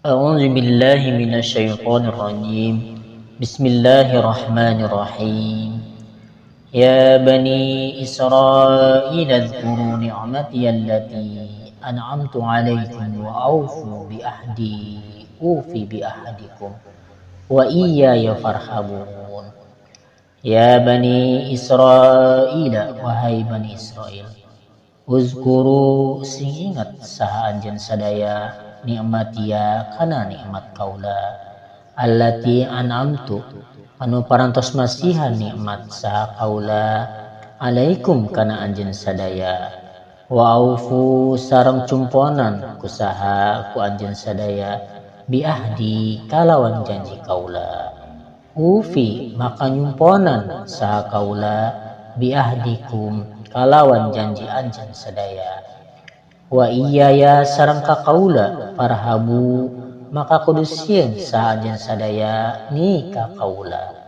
A'udzu billahi minasyaitonir rajim. Bismillahirrahmanirrahim. Ya bani Israil dzkuru ni'mati allati an'amtu 'alaikum wa aufu bi ahdi ufi bi ahdikum wa iyaya farhabun. Ya bani Israil, wahai bani Israil, uzkuru sing ingat saha anjeun sadaya nikmatia kana nikmat kaula allati an'amtu anu parantos masihan nikmat saha kaula alaikum kana anjeun sadaya wa aufu sareng cumponan kusaha ku anjeun sadaya bi ahdi kalawan janji kaula ufi maka nyumponan saha kaula bi ahdikum kalawan janji anjeun sadaya wa iyaya sareng ka kaula farhabu maka kudu sieun saha anjeun sadaya ni ka kaula.